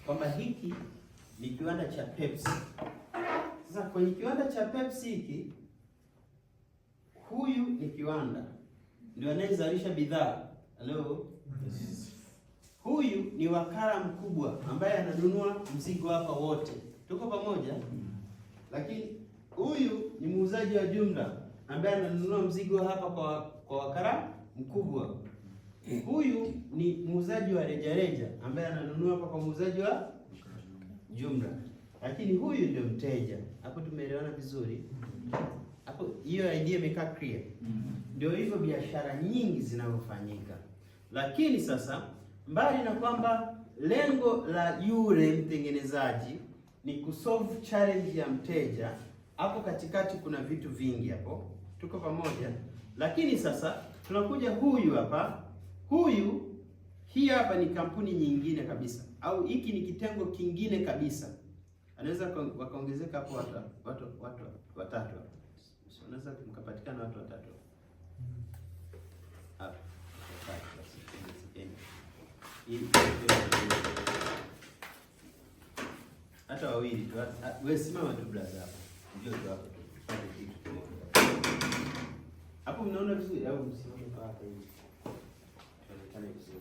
Kwamba hiki ni kiwanda cha Pepsi. Sasa kwenye kiwanda cha Pepsi hiki, huyu ni kiwanda ndio anayezalisha bidhaa. Hello? Yes. Huyu ni wakala mkubwa ambaye ananunua mzigo hapa wote. Tuko pamoja? Lakini huyu ni muuzaji wa jumla ambaye ananunua mzigo hapa kwa wakala mkubwa. Huyu ni muuzaji wa rejareja ambaye ananunua hapa kwa muuzaji wa jumla. Lakini huyu ndio mteja. Hapo tumeelewana vizuri? Hapo hiyo idea imekaa clear. Ndio hivyo biashara nyingi zinavyofanyika. Lakini sasa, mbali na kwamba lengo la yule mtengenezaji ni kusolve challenge ya mteja, hapo katikati kuna vitu vingi hapo. Tuko pamoja? Lakini sasa tunakuja huyu hapa, huyu, hii hapa ni kampuni nyingine kabisa, au hiki ni kitengo kingine kabisa. Anaweza wakaongezeka hapo watu watatu hapo. Unaweza mkapatikana watu watatu hapa. Watatu basi, ili hata wawili tu. Wewe simama tu brother hapo, ndio tu hapo tu, tupate kitu kimoja hapo. Mnaona vizuri au msimame kwa hapa hivi tuonekane vizuri?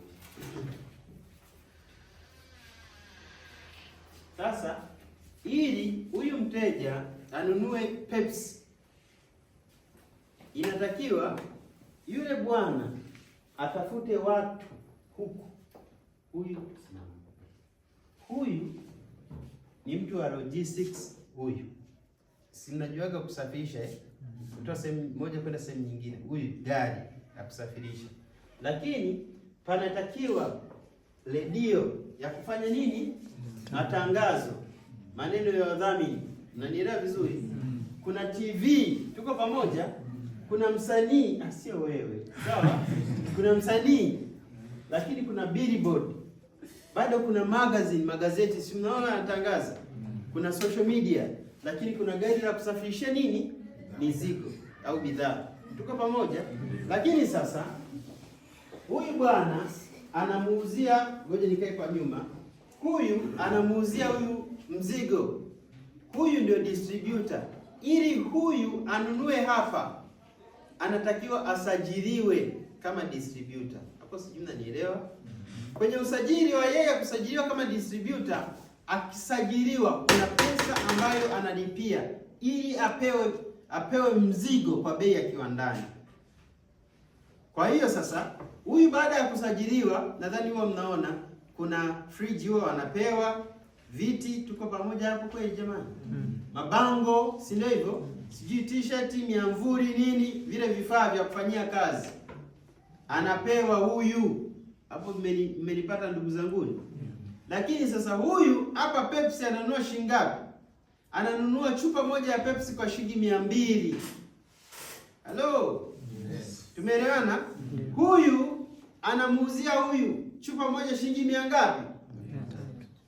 Sasa ili huyu mteja anunue Pepsi, inatakiwa yule bwana atafute watu huku. Huyu simama, huyu ni mtu wa logistics. Huyu si mnajuaga kusafirisha, eh? Kutoa sehemu moja kwenda sehemu nyingine, huyu gari ya kusafirisha. Lakini panatakiwa redio ya kufanya nini? Matangazo, maneno ya wadhamini. Unanielewa vizuri? Kuna TV, tuko pamoja? Kuna msanii, sio wewe, sawa? Kuna msanii, lakini kuna billboard, bado kuna magazine, magazeti, si mnaona anatangaza. Kuna social media, lakini kuna gari la kusafirisha nini, mizigo au bidhaa. Tuko pamoja? Lakini sasa huyu bwana anamuuzia, ngoja nikae kwa nyuma. Huyu anamuuzia huyu mzigo, huyu ndio distributor. Ili huyu anunue hapa, anatakiwa asajiliwe kama distributor. Hapo sijui mnanielewa? Kwenye usajili wa yeye kusajiliwa kama distributor, akisajiliwa kuna pesa ambayo analipia ili apewe mzigo kwa bei ya kiwandani. Kwa hiyo sasa huyu baada ya kusajiliwa, nadhani huwa mnaona kuna fridge huwa wanapewa viti. Tuko pamoja hapo kweli jamani? Mabango, si ndio hivyo? Sijui t-shirt, miamvuli, nini, vile vifaa vya kufanyia kazi anapewa huyu. Hapo mmenipata ndugu zanguni? Lakini sasa huyu hapa Pepsi ananunua shilingi ngapi? Ananunua chupa moja ya Pepsi kwa shilingi 200. Halo? Yes. Tumeelewana? Huyu anamuuzia huyu chupa moja shilingi mia ngapi?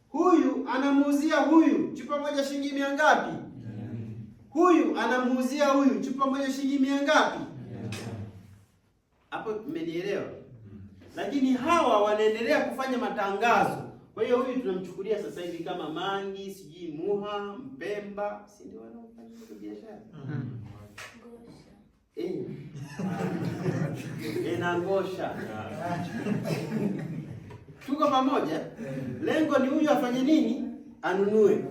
Huyu anamuuzia huyu chupa moja shilingi mia ngapi? Huyu anamuuzia huyu chupa moja shilingi mia ngapi? Hapo mmenielewa? Lakini hawa wanaendelea kufanya matangazo. Kwa hiyo huyu tunamchukulia sasa hivi kama Mangi, sijui Muha, Mpemba, si ndio wanaofanya hizo biashara? Eh. Na Ngosha. Tuko pamoja? Lengo ni huyu afanye nini? Anunue.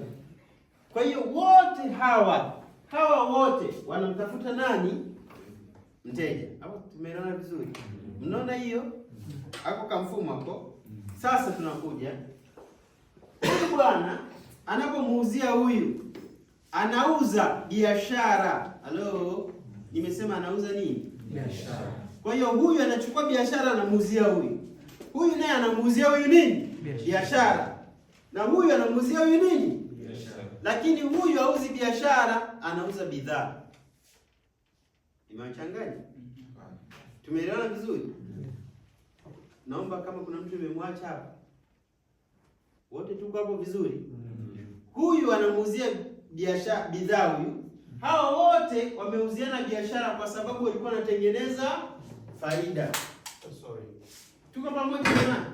Kwa hiyo wote hawa wote wanamtafuta nani? Mteja. Hapo tumeelewana vizuri? Mnaona hiyo? Hapo kamfumo hapo. Sasa tunakuja huyu bwana anapomuuzia huyu, anauza biashara. Halo, nimesema anauza nini? Biashara. Kwa hiyo huyu anachukua biashara, anamuuzia huyu, huyu naye anamuuzia huyu nini? Biashara. Na huyu anamuuzia huyu nini? Biashara. Lakini huyu hauzi biashara, anauza bidhaa. Nimewachanganya? Tumeelewana vizuri? Naomba kama kuna mtu nimemwacha hapa, wote tuko hapo vizuri. Huyu anamuuzia biashara bidhaa huyu, hawa wote wameuziana biashara kwa sababu walikuwa wanatengeneza faida. Oh, sorry, tuko pamoja jamani?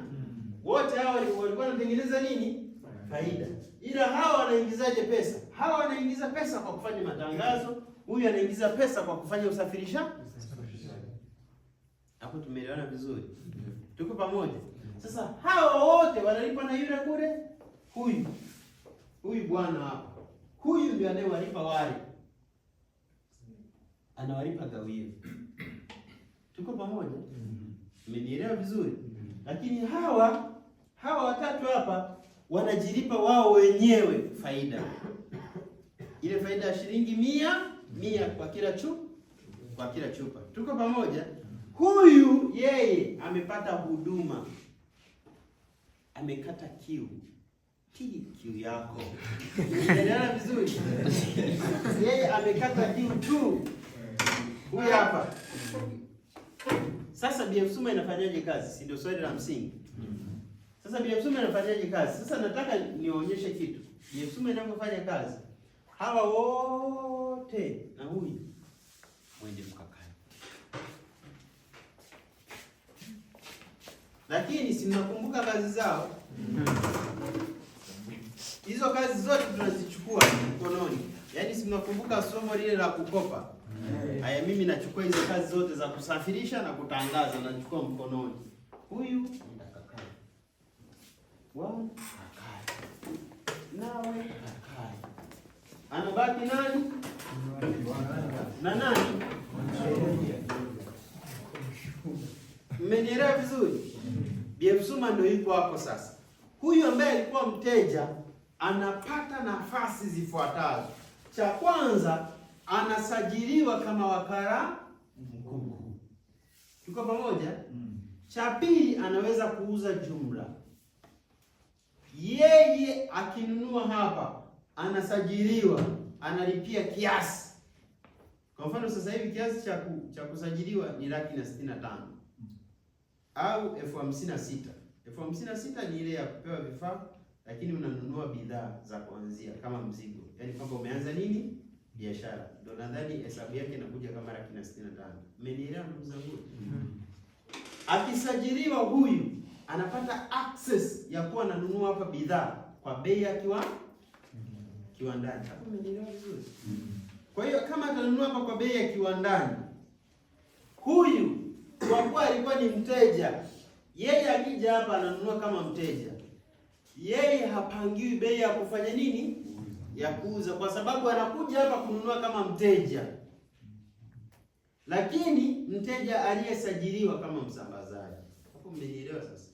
Wote hawa walikuwa wanatengeneza nini? Faida. Ila hawa wanaingizaje pesa? Hawa wanaingiza pesa kwa kufanya matangazo, huyu anaingiza pesa kwa kufanya usafirisha. Hapo tumeelewana vizuri? Tuko pamoja? Sasa hawa wote wanalipwa na yule kule, huyu huyu bwana hapa, huyu ndio anayewalipa wale, anawalipa gawio. Tuko pamoja? Mmenielewa vizuri? Lakini hawa watatu hapa wanajilipa wao wenyewe faida, ile faida ya shilingi 100 kwa kila kwa kila chupa. Tuko pamoja? Huyu yeye amepata huduma, amekata kiu. Kiu yako. Unaelewa vizuri? Yeye amekata kiu tu. Huyu hapa. Sasa BF Suma inafanyaje kazi? Si ndio swali la msingi? Sasa BF Suma inafanyaje kazi? Sasa nataka niwaonyeshe kitu. BF Suma inavyofanya kazi. Hawa wote na huyu mwende mkakae. Lakini si mnakumbuka kazi zao? Hizo kazi zote tunazichukua mkononi. Yaani si mnakumbuka somo lile la kukopa? Haya, mimi nachukua hizo kazi zote za kusafirisha na kutangaza, nachukua mkononi. Huyu nenda kakae. Bwana kakae. Nawe kakae. Anabaki nani? Na nani? Mmenielewa vizuri? BF Suma ndio yuko hapo sasa. Huyu ambaye alikuwa mteja anapata nafasi zifuatazo. Cha kwanza, anasajiliwa kama wakala mkuu. Tuko pamoja? Cha pili, anaweza kuuza jumla. Yeye akinunua hapa anasajiliwa, analipia kiasi. Kwa mfano sasa hivi kiasi cha kusajiliwa ni 165,000 au 56,000. 56,000 ni ile ya kupewa vifaa, lakini unanunua bidhaa za kuanzia kama mzigo, yaani kwamba umeanza nini biashara, ndio nadhani hesabu yake inakuja kama 165,000. Mmenielewa ndugu zangu? Akisajiliwa huyu anapata access ya kuwa ananunua hapa bidhaa kwa bei ya kiwandani. Hapo mmenielewa vizuri? Kwa hiyo kama atanunua hapa kwa bei ya kiwandani, huyu kwa kuwa alikuwa ni mteja, yeye akija hapa ananunua kama mteja, yeye hapangiwi bei ya kufanya nini, ya kuuza, kwa sababu anakuja hapa kununua kama mteja, lakini mteja aliyesajiliwa kama msambazaji. Hapo mmenielewa sasa?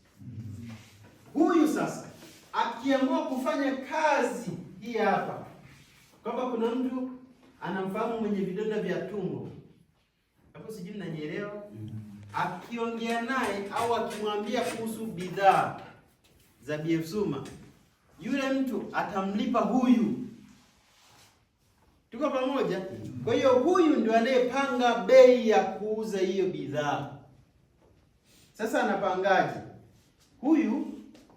Huyu sasa akiamua kufanya kazi hii hapa, kwamba kuna mtu anamfahamu mwenye vidonda vya tumbo, hapo sijui mnanielewa? Akiongea naye au akimwambia kuhusu bidhaa za BF Suma, yule mtu atamlipa huyu. Tuko pamoja? Kwa hiyo huyu ndio anayepanga bei ya kuuza hiyo bidhaa. Sasa anapangaje? Huyu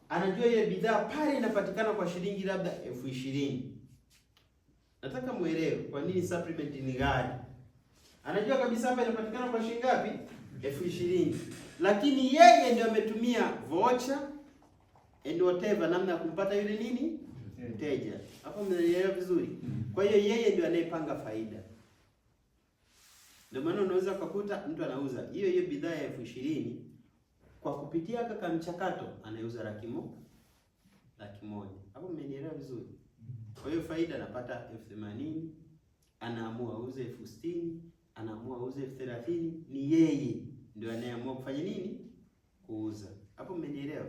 anajua ile bidhaa pale inapatikana kwa shilingi labda 20,000. Nataka muelewe kwa nini supplement ni ghali. Anajua kabisa hapa inapatikana kwa shilingi ngapi? 20,000. Lakini yeye ndio ametumia voucher and whatever namna ya kumpata yule nini? Mteja. Hapo mnaelewa vizuri? Kwa hiyo yeye ndio anayepanga faida. Ndio maana unaweza kukuta mtu anauza hiyo hiyo bidhaa ya 20,000 kwa kupitia kaka mchakato anauza 100,000. Hapo mmenielewa vizuri? Kwa hiyo faida anapata 80,000, anaamua auze 60,000, anaamua auze 30,000, ni yeye ndio anayeamua kufanya nini? Kuuza. Hapo mmenielewa?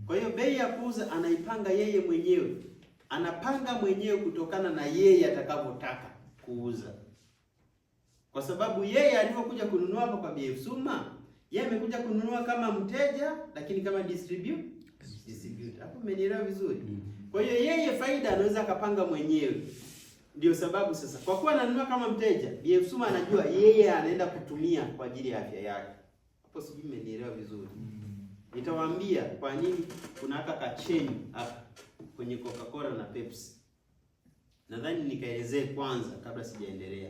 Kwa hiyo bei ya kuuza anaipanga yeye mwenyewe. Anapanga mwenyewe kutokana na yeye atakavyotaka kuuza. Kwa sababu yeye alivyokuja kununua hapa kwa BF Suma, yeye amekuja kununua kama mteja lakini kama distributor. Hapo mmenielewa vizuri? Kwa hiyo yeye faida anaweza akapanga mwenyewe. Ndio sababu sasa kwa kuwa ananunua kama mteja, BF Suma anajua yeye anaenda kutumia kwa ajili ya afya yake. Hapo sijui mmenielewa vizuri. Nitawaambia kwa nini kuna haka kacheni hapa kwenye Coca-Cola na Pepsi. Nadhani nikaelezee kwanza kabla sijaendelea.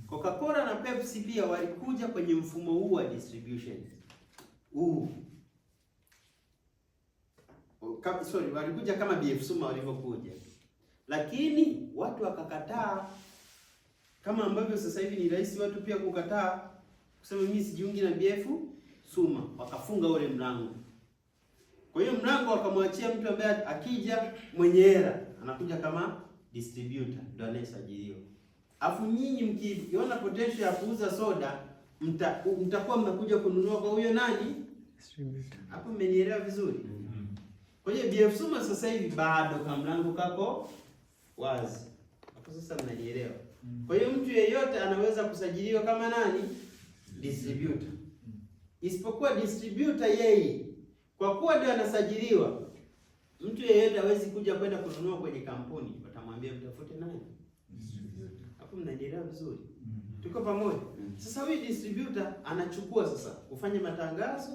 Coca-Cola na Pepsi pia walikuja kwenye mfumo huu wa distribution. Huu Sorry, walikuja kama BF Suma walivyokuja, lakini watu wakakataa, kama ambavyo sasa hivi ni rahisi watu pia kukataa kusema mimi sijiungi na BF Suma, wakafunga ule mlango. Kwa hiyo mlango wakamwachia mtu ambaye akija mwenye hela anakuja kama distributor, ndio anayesajiliwa. Afu nyinyi mkiona potential ya kuuza soda mtakuwa mnakuja kununua kwa huyo nani? Distributor. Hapo mmenielewa vizuri? Kwa hiyo BF Suma sasa hivi bado kama mlango kako wazi. Hapo sasa mnanielewa. Kwa hiyo mtu yeyote anaweza kusajiliwa kama nani? Distributor. Isipokuwa distributor yeye kwa kuwa ndio anasajiliwa, mtu yeyote hawezi kuja kwenda kununua kwenye kampuni, watamwambia mtafute nani? Hapo mnanielewa vizuri? Tuko pamoja? Sasa huyu distributor anachukua sasa kufanya matangazo,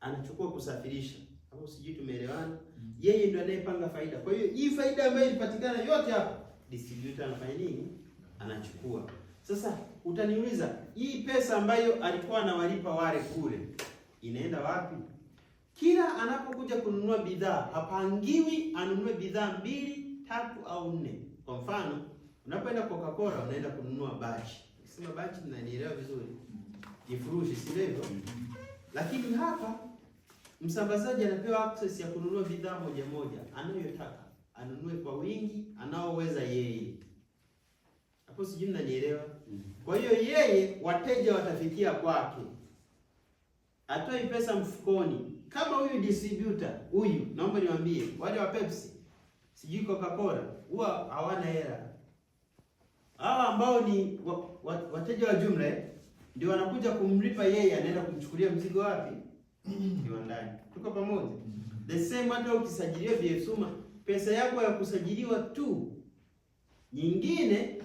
anachukua kusafirisha. Hapo sijui tumeelewana? Yeye ndio anayepanga faida. Kwa hiyo hii faida ambayo ilipatikana yote hapa, distributor anafanya nini? Anachukua. Sasa utaniuliza, hii pesa ambayo alikuwa anawalipa wale kule inaenda wapi? Kila anapokuja kununua bidhaa hapangiwi anunue bidhaa mbili, tatu au nne. Kwa mfano, unapoenda Coca-Cola unaenda kununua bachi. Ukisema bachi mnanielewa vizuri. Kifurushi, si ndivyo? Lakini hapa msambazaji anapewa access ya kununua bidhaa moja moja anayotaka, anunue kwa wingi anaoweza yeye. Hapo sijui mnanielewa? Kwa hiyo yeye wateja watafikia kwake, atoi pesa mfukoni. Kama huyu distributor huyu, naomba niwaambie wale wa Pepsi sijui Coca-Cola huwa hawana hela. Hawa ambao ni wateja wa jumla ndio wanakuja kumlipa yeye, anaenda kumchukulia mzigo wapi? Kiwandani. Tuko pamoja? The same, hata ukisajiliwa BF Suma, pesa yako ya kusajiliwa tu, nyingine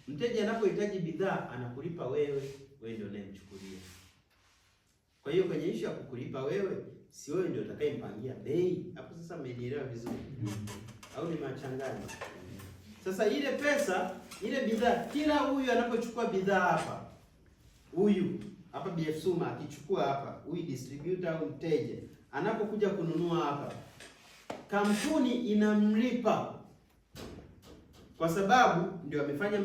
mteja anapohitaji bidhaa anakulipa wewe, wewe ndio unayemchukulia. Kwa hiyo kwenye issue ya kukulipa wewe, si wewe ndio utakayempangia bei. Hapo sasa mmenielewa vizuri au ni machanganyo? Sasa ile pesa, ile bidhaa, kila huyu anapochukua bidhaa hapa, huyu hapa BF Suma akichukua hapa, huyu distributor au mteja anapokuja kununua hapa, kampuni inamlipa kwa sababu ndio amefanya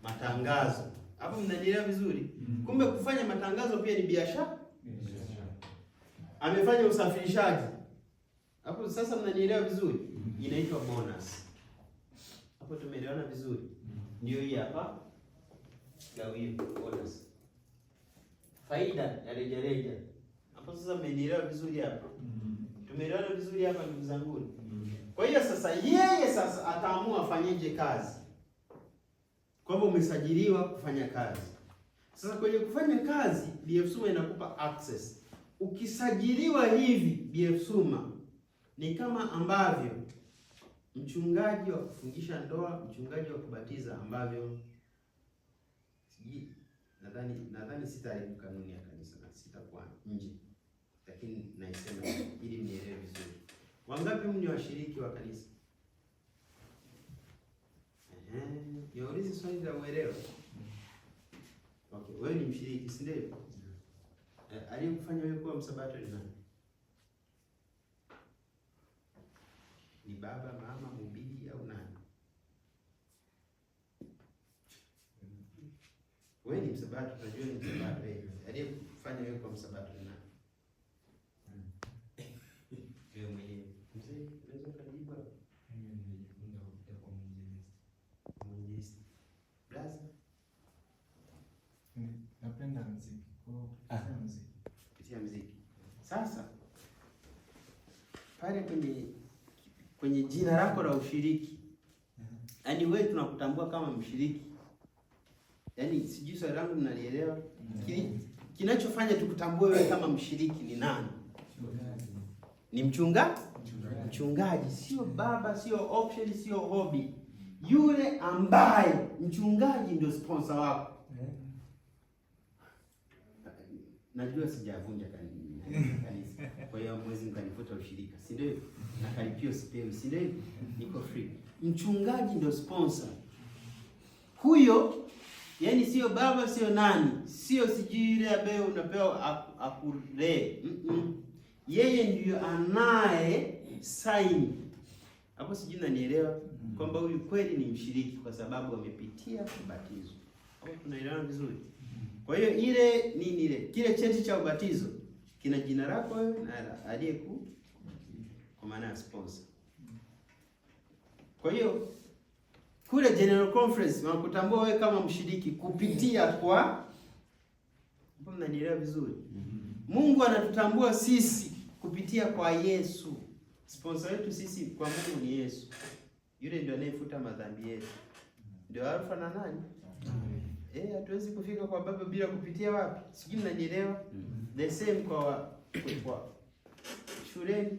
matangazo. Hapo mnanielewa vizuri? Kumbe kufanya matangazo pia ni biashara. Amefanya usafirishaji. Hapo sasa mnanielewa vizuri? Inaitwa bonus. Hapo tumeelewana vizuri? Ndio hii hapa gawio bonus, faida ya rejareja. Hapo sasa mmenielewa vizuri hapa? Tumeelewana vizuri hapa ndugu zangu? Kwa hiyo sasa yeye sasa ataamua afanyeje kazi. Kwa hivyo umesajiliwa kufanya kazi. Sasa kwenye kufanya kazi BF Suma inakupa access. Ukisajiliwa hivi BF Suma ni kama ambavyo mchungaji wa kufungisha ndoa, mchungaji wa kubatiza ambavyo sijui, nadhani sitaharibu kanuni ya kanisa na sitakuwa nje, lakini naisema ili mnielewe vizuri. Wangapi ni washiriki wa kanisa? Ehe, niwaulize swali la uelewa. Okay, wewe ni mshiriki, si ndio? Aliyekufanya wewe kuwa msabato ni nani? Ni baba, mama, mhubiri au nani? Wewe ni msabato, tunajua ni msabato. Aliyekufanya wewe kuwa msabato ni nani? Wewe mwenyewe. Mzee, unaweza kujibu hapo? Mimi nilijifunza kupitia kwa mwinjilisti. Mwinjilisti. Blaza? Napenda muziki. Kwa hiyo kupitia muziki. Kupitia muziki. Sasa pale kwenye jina lako la ushiriki, yaani wewe tunakutambua kama mshiriki. Yaani sijui swali langu mnalielewa? Kinachofanya tukutambue wewe kama mshiriki ni nani? Mchungaji. Ni mchunga? Mchungaji, sio baba, sio option, sio hobby. Yule ambaye mchungaji ndio sponsor wako. Najua sijavunja kanisa. Kwa hiyo mwezi mkanifuta ushirika, si ndio? Na kalipio sipewi, si ndio? Niko free. Mchungaji ndio sponsor. Huyo yani sio baba, sio nani, sio sijui yule ambaye unapewa akulee. Yeye ndiyo anaye sign. Hapo sijui nanielewa kwamba huyu kweli ni mshiriki kwa sababu amepitia ubatizo. Hapo tunaelewana vizuri. Kwa hiyo ile nini ile kile cheti cha ubatizo kina jina lako wewe na aliyeku, kwa maana ya sponsor. Kwa hiyo kule General Conference wanakutambua wewe kama mshiriki kupitia kwa, hapo mnanielewa vizuri? Mungu anatutambua sisi kupitia kwa Yesu. Sponsor wetu sisi kwa Mungu ni Yesu. Yule ndio anayefuta madhambi yetu. Ndio Alfa na nani? Hatuwezi kufika kwa Baba bila kupitia wapi? Sijui mnanielewa? The same kwa shuleni.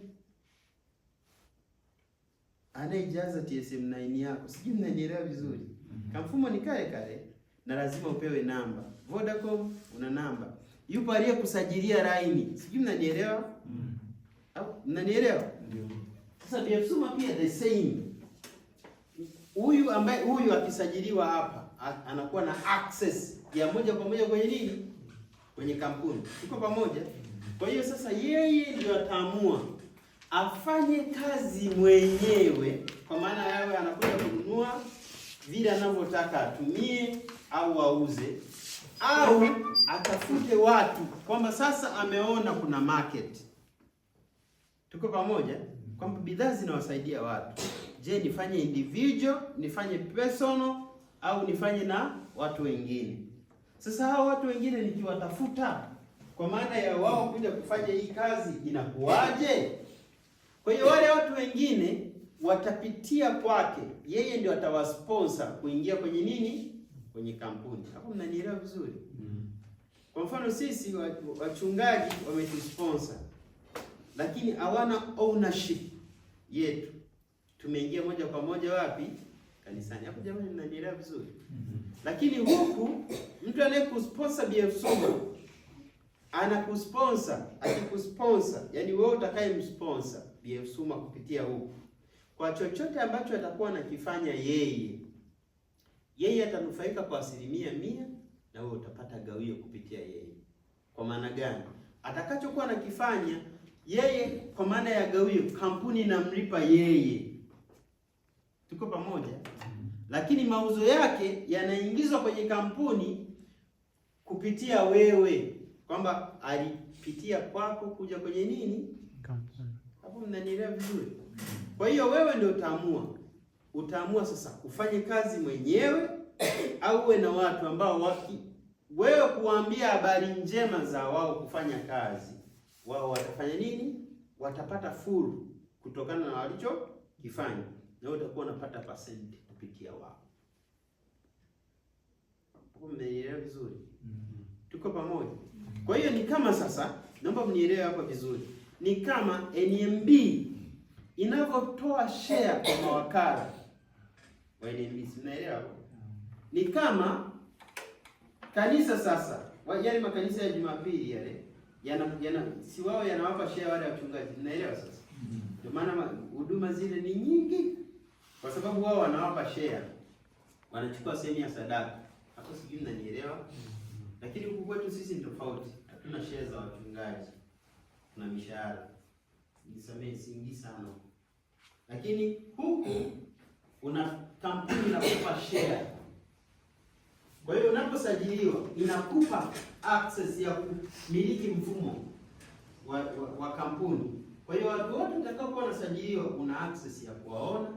Anayejaza TSM 9 yako. Sijui mnanielewa vizuri. Kamfumo ni kale kale na lazima upewe namba. Vodacom una namba. Yupo aliyekusajilia laini. Sijui mnanielewa? Au mnanielewa? Ndio. Sasa BF Suma pia the same. Huyu ambaye huyu akisajiliwa hapa anakuwa na access ya moja kwa moja kwenye nini? Kwenye kampuni. Tuko pamoja? Kwa hiyo sasa yeye ndio ataamua afanye kazi mwenyewe, kwa maana yawe anakuja kununua vile anavyotaka atumie au auze au atafute watu, kwamba sasa ameona kuna market. Tuko pamoja kwamba bidhaa zinawasaidia watu. Je, nifanye individual, nifanye personal au nifanye na watu wengine? Sasa hao watu wengine nikiwatafuta kwa maana ya wao kuja kufanya hii kazi inakuwaje? Kwa hiyo wale watu wengine watapitia kwake, yeye ndio atawasponsor kuingia kwenye nini? Kwenye kampuni. Hapo mnanielewa vizuri? Kwa mfano sisi wachungaji wametusponsor, lakini hawana ownership yetu. Tumeingia moja kwa moja wapi? Kanisani. Hapo jamani, mnanielewa vizuri? Lakini huku mtu anayekusponsor BF Suma anakusponsor, akikusponsor, yani wewe utakayemsponsor BF Suma kupitia huku, kwa chochote ambacho atakuwa anakifanya yeye, yeye atanufaika kwa 100% na wewe utapata gawio kupitia yeye. Kwa maana gani? Atakachokuwa anakifanya yeye, kwa maana ya gawio, kampuni inamlipa yeye. Tuko pamoja? Lakini mauzo yake yanaingizwa kwenye kampuni kupitia wewe, kwamba alipitia kwako kuja kwenye nini? Kampuni. Hapo mnanielewa vizuri? Kwa hiyo wewe ndio utaamua. Utaamua sasa ufanye kazi mwenyewe au uwe na watu ambao wewe kuambia habari njema za wao kufanya kazi, wao watafanya nini? Watapata furu kutokana na walichokifanya, na wewe utakuwa unapata percent kupitia wao. Hapo mmenielewa vizuri? Tuko pamoja? Kwa hiyo ni kama sasa, naomba mnielewe hapa vizuri. Ni kama NMB inavyotoa share kwa mawakala wa NMB, si mnaelewa hapo? Ni kama kanisa sasa, yale makanisa ya Jumapili yale yana si wao yanawapa share wale wachungaji, mnaelewa sasa? Ndio maana huduma zile ni nyingi, kwa sababu wao wanawapa share, wanachukua sehemu ya sadaka. Hapo sijui mnanielewa? Lakini huku kwetu sisi ni tofauti, hatuna share za wachungaji, tuna mishahara. Nisamee, siingi sana. Lakini huku una kampuni inakupa share. Kwa hiyo unaposajiliwa inakupa access ya kumiliki mfumo wa kampuni. Kwa hiyo watu wote utakaokuwa wanasajiliwa una access ya kuwaona,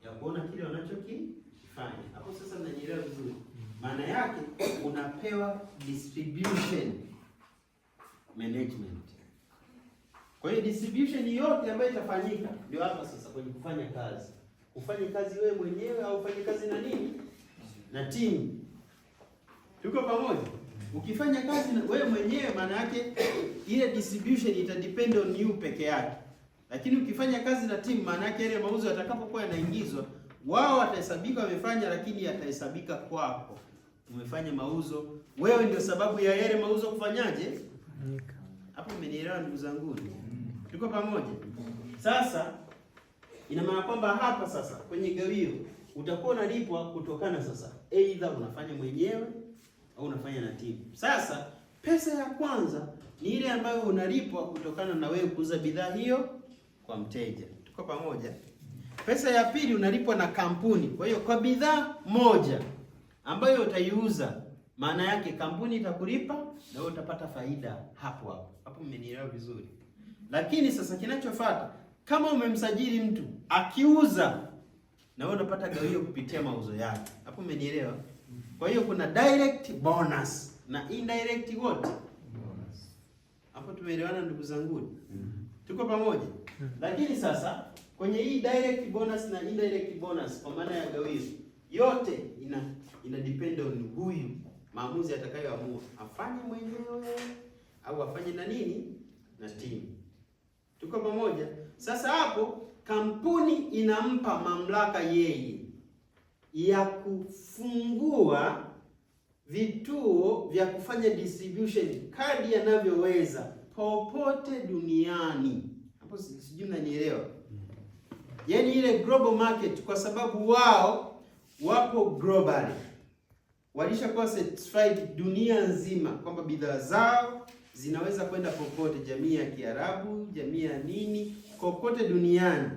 ya kuona kile wanachokifanya. Hapo sasa mnanielewa vizuri. Maana yake unapewa distribution management. Kwa hiyo distribution yote ambayo itafanyika ndio hapa sasa kwenye kufanya kazi. Ufanye kazi wewe mwenyewe au ufanye kazi na nini? Na timu. Tuko pamoja? Ukifanya kazi na wewe mwenyewe, maana yake ile distribution ita depend on you peke yake. Lakini ukifanya kazi na timu, maana yake yale mauzo yatakapokuwa yanaingizwa, wao watahesabika wamefanya, lakini yatahesabika kwako. Umefanya mauzo, wewe ndio sababu ya yale mauzo kufanyaje? Hapo mmenielewa ndugu zangu? Tuko pamoja? Sasa ina maana kwamba hapa sasa kwenye gawio utakuwa unalipwa kutokana sasa, either unafanya mwenyewe au unafanya na timu. Sasa pesa ya kwanza Ni ile ambayo unalipwa kutokana na wewe kuuza bidhaa hiyo kwa mteja. Tuko pamoja? Pesa ya pili unalipwa na kampuni. Kwa hiyo kwa bidhaa moja ambayo utaiuza, maana yake kampuni itakulipa na wewe utapata faida hapo hapo. Hapo mmenielewa vizuri? Lakini sasa kinachofuata, kama umemsajili mtu akiuza, na wewe unapata gawio kupitia mauzo yake. Hapo mmenielewa? Kwa hiyo kuna direct bonus na indirect what? Bonus. Hapo tumeelewana ndugu zangu? Tuko pamoja? Lakini sasa kwenye hii direct bonus na indirect bonus kwa maana ya gawio yote ina depend on huyu maamuzi atakayoamua afanye mwenyewe au afanye na nini na timu. Tuko pamoja? Sasa hapo kampuni inampa mamlaka yeye ya kufungua vituo vya kufanya distribution kadri anavyoweza popote duniani. Hapo sijui mnanielewa? Yaani ile global market, kwa sababu wao wapo globally, walishakuwa certified dunia nzima kwamba bidhaa zao zinaweza kwenda popote, jamii ya Kiarabu, jamii ya nini, kokote duniani,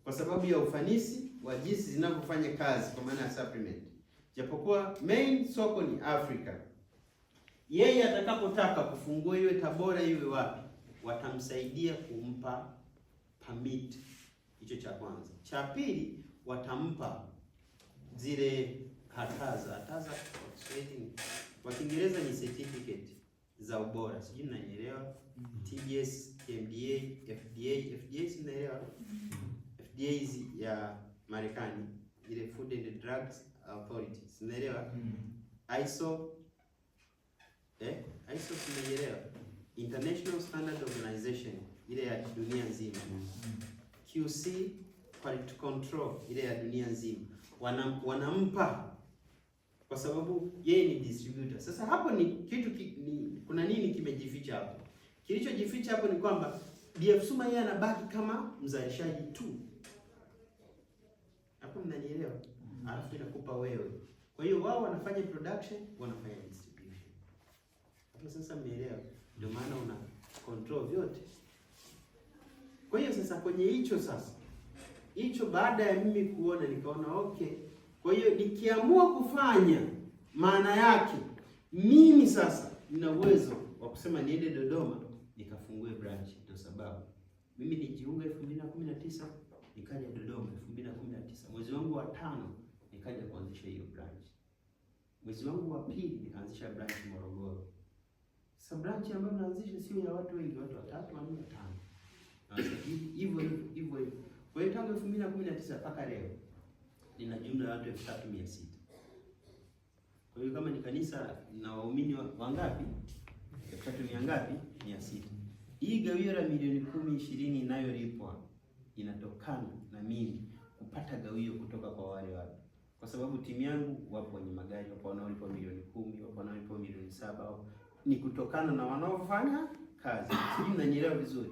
kwa sababu ya ufanisi wa jinsi zinavyofanya kazi, kwa maana ya supplement. Japokuwa main soko ni Afrika, yeye atakapotaka kufungua iwe Tabora iwe wapi, watamsaidia kumpa permit. Hicho cha kwanza. Cha pili, watampa zile hataza hataza, kwa Kiswahili kwa Kiingereza ni certificate za ubora, sijui mnanielewa? TBS, KMDA, FDA, FDA si mnaelewa? FDA hizi ya Marekani, ile Food and Drugs Authority, si mnaelewa? ISO, ISO si mnaelewa? International Standard Organization ile ya dunia nzima. QC, quality control ile ya dunia nzima. Wanampa kwa sababu yeye ni distributor. Sasa hapo ni kitu kuna nini kimejificha hapo? Kilichojificha hapo ni kwamba BF Suma yeye anabaki kama mzalishaji tu. Hapo mnanielewa? Alafu inakupa wewe. Kwa hiyo wao wanafanya production, wanafanya distribution. Hapo sasa mmeelewa? Ndio maana una control vyote. Kwa hiyo sasa kwenye hicho sasa, hicho baada ya mimi kuona nikaona okay. Kwa hiyo nikiamua kufanya, maana yake mimi sasa nina uwezo wa kusema niende Dodoma nikafungue branch. Ndio sababu mimi nijiunga 2019 nikaja Dodoma 2019 mwezi wangu wa 5 nikaja kuanzisha hiyo branch. Mwezi wangu wa pili nikaanzisha branch Morogoro. Sasa branch ambayo naanzisha sio ya watu wengi, watu watatu, wanne, watano. Hivyo hivyo hivyo hivyo. Kwa hiyo tangu 2019 mpaka leo nina jumla ya watu 3600. Kwa hiyo kama ni kanisa na waumini wangapi? 3,000 ngapi? 600. Hii gawio la milioni 10 20 inayolipwa inatokana na mimi kupata gawio kutoka kwa wale watu, kwa sababu timu yangu wapo wenye magari, wapo wanaolipwa milioni 10, wapo wanaolipwa milioni 7, ni kutokana na wanaofanya kazi. Sijui mnanielewa vizuri?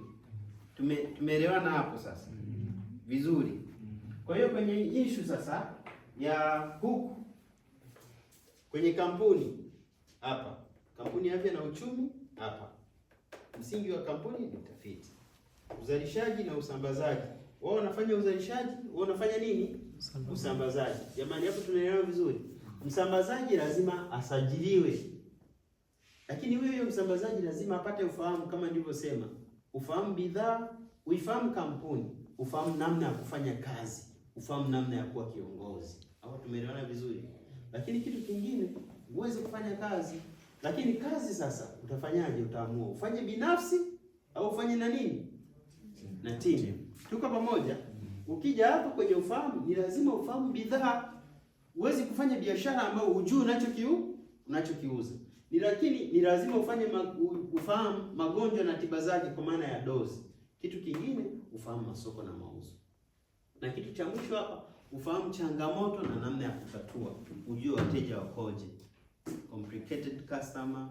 Tumeelewana hapo sasa vizuri. Kwa hiyo kwenye issue sasa ya huku kwenye kampuni hapa, kampuni ya afya na uchumi hapa, msingi wa kampuni ni utafiti, uzalishaji na usambazaji. Wao wanafanya uzalishaji, wao wanafanya nini? Usambazaji. Jamani, hapo tunaelewa vizuri. Msambazaji lazima asajiliwe, lakini huyo huyo msambazaji lazima apate ufahamu, kama nilivyosema, ufahamu bidhaa, uifahamu kampuni, ufahamu namna ya kufanya kazi, ufahamu namna ya kuwa kiongozi. Hapo tumeelewana vizuri. Lakini kitu kingine, uweze kufanya kazi. Lakini kazi sasa utafanyaje? Utaamua ufanye binafsi au ufanye na nini? Na timu. Tuko pamoja? Ukija hapo kwenye ufahamu, ni lazima ufahamu bidhaa. Huwezi kufanya biashara ambayo hujui unachokiuza. Ni lakini ni lazima ufanye ufahamu magonjwa na tiba zake kwa maana ya dozi. Kitu kingine ufahamu masoko na mauzo. Na kitu cha mwisho hapa ufahamu changamoto na namna ya kutatua. Ujue wateja wakoje. Complicated customer,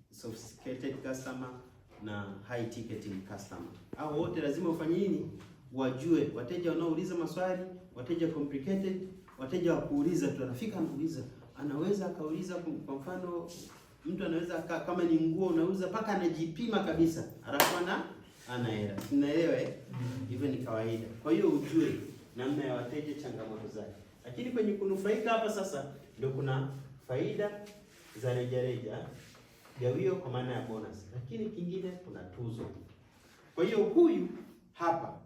sophisticated customer na high ticketing customer. Hao wote lazima ufanye nini? Wajue wateja wanaouliza maswali, wateja complicated, wateja wa kuuliza tu, anafika anauliza, anaweza akauliza kwa mfano Mtu anaweza kama ni nguo unauza mpaka anajipima kabisa, alafu ana hela. Tunaelewa eh? Hivyo ni kawaida. Kwa hiyo ujue namna ya wateja, changamoto zake. Lakini kwenye kunufaika hapa sasa ndio kuna faida za rejareja, gawio kwa maana ya bonus, lakini kingine kuna tuzo. Kwa hiyo huyu hapa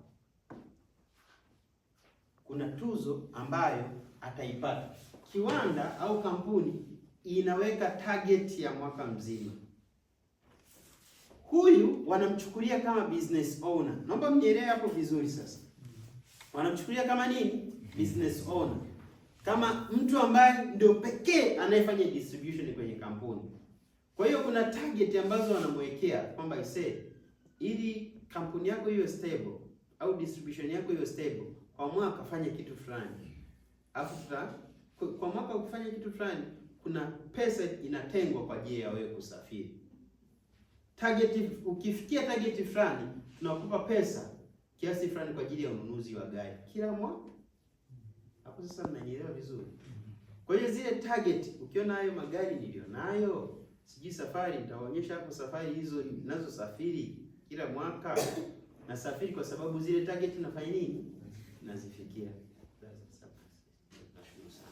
kuna tuzo ambayo ataipata. Kiwanda au kampuni inaweka target ya mwaka mzima. Huyu wanamchukulia kama business owner. Naomba mnielewe hapo vizuri sasa. Wanamchukulia kama nini? Business owner, kama mtu ambaye ndio pekee anayefanya distribution kwenye kampuni. Kwa hiyo kuna target ambazo wanamwekea kwamba ise, ili kampuni yako iwe stable au distribution yako iwe stable, kwa mwaka fanya kitu fulani, alafu kwa mwaka ukifanya kitu fulani, kuna pesa inatengwa kwa ajili ya wewe kusafiri. Target, ukifikia target fulani, tunakupa pesa kiasi fulani kwa ajili ya ununuzi wa gari kila mwaka. Hapo sasa mnanielewa vizuri. Kwa hiyo zile target, ukiona hayo magari nilionayo, sijui safari, nitawaonyesha hapo safari hizo ninazosafiri kila mwaka. Nasafiri kwa sababu zile target nafanya nini? Nazifikia. Nashukuru sana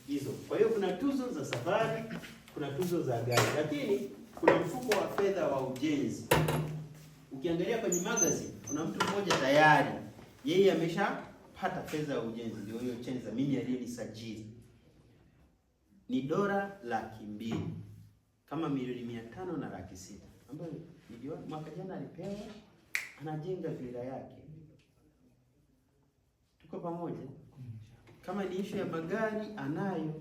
hizo. Kwa hiyo kuna tuzo za safari, kuna tuzo za gari, lakini kuna mfuko wa fedha wa ujenzi. Ukiangalia kwenye magazine, kuna mtu mmoja tayari yeye ameshapata fedha ya ujenzi, ndio hiyo Chenza, mimi aliyenisajili ni dola 200,000 kama milioni 500 na 600,000 ambayo niliona mwaka jana alipewa, anajenga villa yake. Tuko pamoja? Kama ni issue ya magari anayo,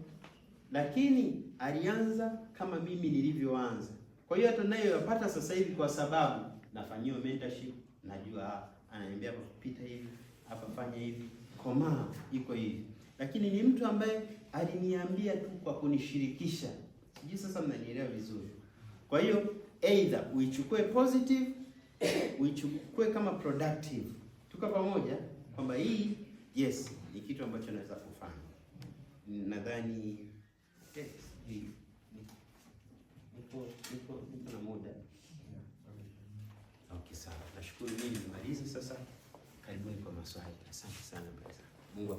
lakini alianza kama mimi nilivyoanza. Kwa hiyo hata nayo yapata sasa hivi kwa sababu nafanyiwa mentorship, najua ananiambia hapa pita hivi, hapa fanya hivi, komaa iko hivi. Lakini ni mtu ambaye aliniambia tu kwa kunishirikisha. Sijui sasa mnanielewa vizuri. Kwa hiyo either uichukue positive, uichukue kama productive. Tuko pamoja kwamba hii yes ni kitu ambacho naweza kufanya. Nadhani yes, niko na muda. Okay, sawa. Nashukuru, mimi nimalize sasa. Karibuni kwa maswali. Asante sana brother. Mungu